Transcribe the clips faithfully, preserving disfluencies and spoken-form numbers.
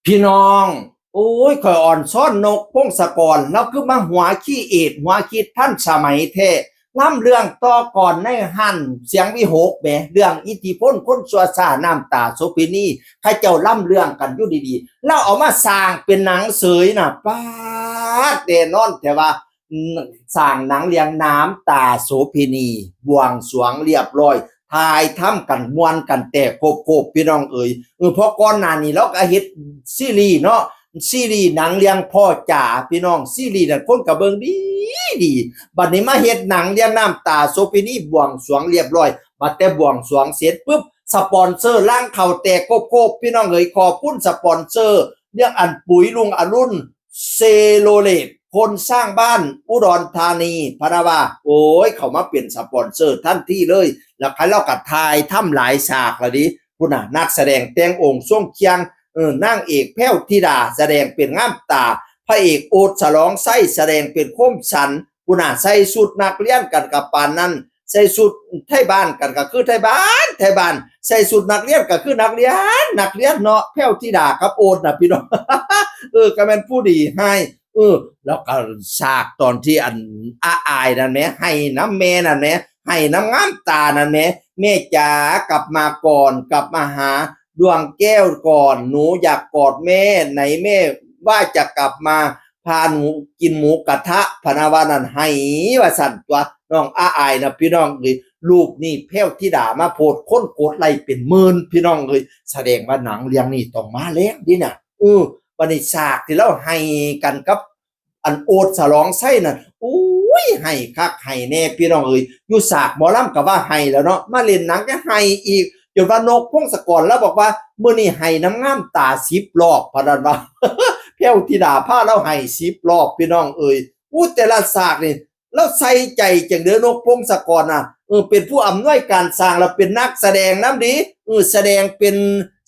พี่น้อง โอ้ย ข่อยอ่อนซ้อนนกพงศกร แล้วคือมาหัวขี้เอดหัวคิดทันสมัยแท้ ล่ำเรื่องต่อก่อนในหั่นเสียงวิหกแหม เรื่องอิทธิพลคนชั่วช้าน้ำตาโสเภณี เขาเจ้าล่ำเรื่องกันอยู่ดีๆ แล้วเอามาสร้างเป็นหนังเสยน่ะ ป๊าด แน่นอนแต่ว่า สร้างหนังเรื่องน้ำตาโสเภณี บวงสรวงเรียบร้อย ถ่ายทำกันม่วนกันแตกโคบๆ พี่น้องเอ๋ย เออ เพราะก่อนหน้านี้เราก็เฮ็ดซีรีส์เนาะ ซีรีส์หนังเรื่องพ่อจ๋า พี่น้อง ซีรีส์นั่นคนก็เบิ่งดีดี บัดนี้มาเฮ็ดหนังเรื่องน้ำตาโสเภณี บวงสรวงเรียบร้อย บัดแต่บวงสรวงเสร็จปุ๊บ สปอนเซอร์ลังเข้าแตกโคบๆ พี่น้องเอ๋ย ขอบคุณสปอนเซอร์ เรื่องอันปุ๋ยลุงอรุณ เซโลเลต คนสร้างบ้านอุดรธานี พะนะว่า โอ้ย เขามาเป็นสปอนเซอร์ทันทีเลย แล้วใครเล่ากับถ่ายทำหลายฉากละดิ พุ้นน่ะ นักแสดงแต่งองค์ทรงเครื่อง เออ นางเอกแพรวธิดาแสดงเป็นงามตา พระเอกโอดฉลองไส้แสดงเป็นคมสัน พุ้นน่ะ ใส่ชุดนักเรียนกันกับปานนั้น ใส่ชุดไทบ้านกันก็คือไทบ้าน ไทบ้าน ใส่ชุดนักเรียนก็คือนักเรียน นักเรียนเนาะ แพรวธิดากับโอดน่ะพี่น้อง เออ ก็แม่นผู้ดีให้ เออ แล้วก็ฉากตอนที่อันอาอายนั่นแหม ให้น้ำแม่นั่นแหม ให้น้ำงามตานั่นแหม แม่จ๋ากลับมาก่อน กลับมาหาดวงแก้วก่อน หนูอยากกอดแม่ ไหนแม่ว่าจะกลับมาพาหนูกินหมูกระทะ พะนะว่านั่น ให้ว่าสั่นตัว น้องอาอายนะพี่น้องเอ้ย รูปนี้แพรวธิดามาโพสต์ คนกดไลค์เป็นหมื่น พี่น้องเอ้ย แสดงว่าหนังเรื่องนี้ต้องมาแรงเด้น่ะ เออ บัดนี้ฉากที่เราให้กันกับ อันโอดฉลองไส้นั่น อุ้ย ให้คักให้แน่พี่น้องเอ้ย อยู่ฉากหมอลำก็ว่าให้แล้วเนาะ มาเล่นหนังก็ให้อีก จนว่านกพงศกรแล้วบอกว่า มื้อนี้ให้น้ำงามตาสิบรอบ พะนะว่า แพรวธิดาพาเราให้สิบรอบ พี่น้องเอ้ย อู้ แต่ละฉากนี่ เราใส่ใจจังเด้อนกพงศกรน่ะ เออ เป็นผู้อำนวยการสร้าง แล้วเป็นนักแสดงนำเด้ เออ แสดงเป็น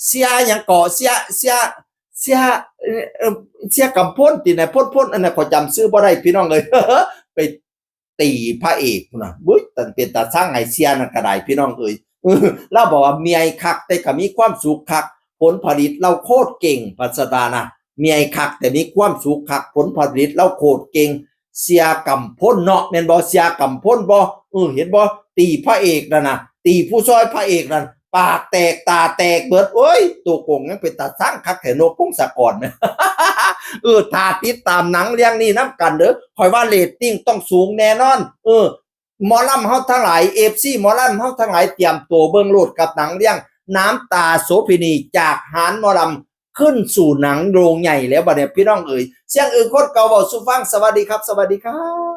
เสียหยังเกาะ เสีย เสีย เสีย เอ่อ เอ่อ เสียกำพลติ นายพล พล อันนั้นข้อยจำชื่อบ่ได้พี่น้องเอ้ย ไปตีพระเอกพุ้นน่ะ อุ๊ย เป็นตาซังไห้เสียนั่นก็ได้พี่น้องเอ้ย เออ ลาวบอกว่าเมื่อยคักแต่ก็มีความสุขคัก ผลผลิตลาวโคตรเก่ง ว่าซั่นว่านะ เมื่อยคักแต่มีความสุขคัก ผลผลิตลาวโคตรเก่ง เสียกำพลเนาะ แม่นบ่ เสียกำพลบ่ เออ เห็นบ่ ตีพระเอกนั่นน่ะ ตีผู้ซอยพระเอกนั่น ปากแตกตาแตกเบิด โอ้ย ตัวโกงยังเป็นตาซังคักแท้นกพงศกร เออ ถ้าติดตามหนังเรื่องนี้นำกันเด้อ ข้อยว่าเรตติ้งต้องสูงแน่นอน เออ หมอลำเฮาทั้งหลาย เอฟซี หมอลำเฮาทั้งหลายเตรียมตัวเบิ่งโลดกับหนังเรื่องน้ำตาโสเภณี จากหานหมอลำขึ้นสู่หนังโรงใหญ่แล้วบัดนี้พี่น้องเอ๋ย เสียงอื่นคนเก่าเว้าสู่ฟัง สวัสดีครับ สวัสดีครับ